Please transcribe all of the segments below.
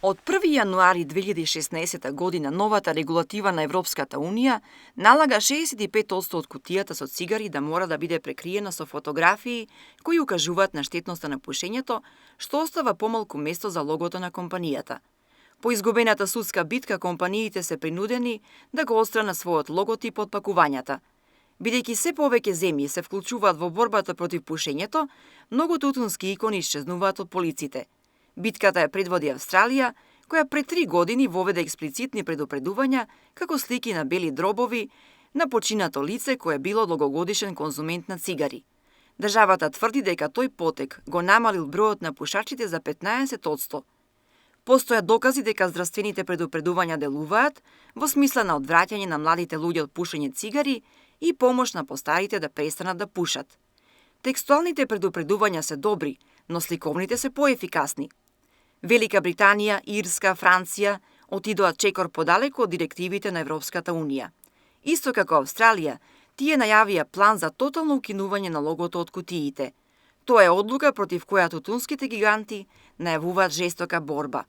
Од 1. јануари 2016 година новата регулатива на Европската Унија налага 65% од кутијата со цигари да мора да биде прекриена со фотографии кои укажуваат на штетноста на пушењето, што остава помалку место за логото на компанијата. По изгубената судска битка, компаниите се принудени да го отстранат својот логотип од пакувањата. Бидејќи се повеќе земји се вклучуваат во борбата против пушењето, многу тутунски икони исчезнуваат од полиците. Битката ја предводи Австралија, која пред 3 години воведе експлицитни предупредувања како слики на бели дробови на починато лице кое било долгогодишен конзумент на цигари. Државата тврди дека тој потек го намалил бројот на пушачите за 15%. Постојат докази дека здравствените предупредувања делуваат во смисла на одвраќање на младите луѓе од пушење цигари и помош на постарите да престанат да пушат. Текстуалните предупредувања се добри, но сликовните се поефикасни. Велика Британија, Ирска, Франција отидоа чекор подалеку од директивите на Европската Унија. Исто како Австралија, тие најавија план за тотално укинување на логото од кутиите. Тоа е одлука против која тутунските гиганти најавуваат жестока борба.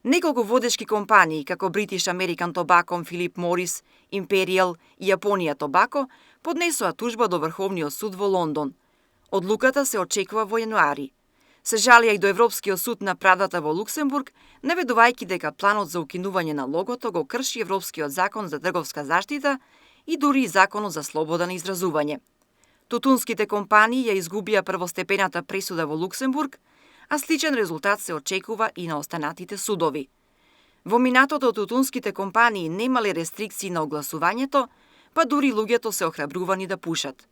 Неколку водечки компании, како British American Tobacco, Philip Morris, Imperial и Japonia Tobacco, поднесоа тужба до Врховниот суд во Лондон. Одлуката се очекува во јануари. Се жалија и до Европскиот суд на правдата во Луксембург, наведувајќи дека планот за укинување на логото го крши Европскиот закон за трговска заштита и дури и законот за слобода на изразување. Тутунските компании ја изгубија првостепената пресуда во Луксембург, а сличен резултат се очекува и на останатите судови. Во минатото тутунските компании немале рестрикции на огласувањето, па дури луѓето се охрабрувани да пушат.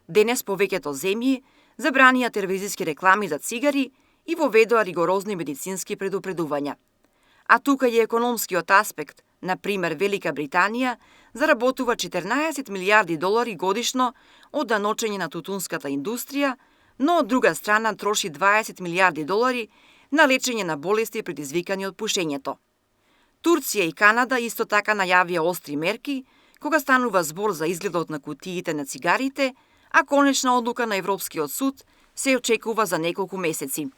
Денес повеќето земји забранија телевизиски реклами за цигари и воведоа ригорозни медицински предупредувања. А тука и економскиот аспект, на пример Велика Британија, заработува 14 милијарди долари годишно од даночење на тутунската индустрија, но од друга страна троши 20 милијарди долари на лечење на болести предизвикани од пушењето. Турција и Канада исто така најавија остри мерки кога станува збор за изгледот на кутиите на цигарите, а конечна одлука на Европскиот суд се очекува за неколку месеци.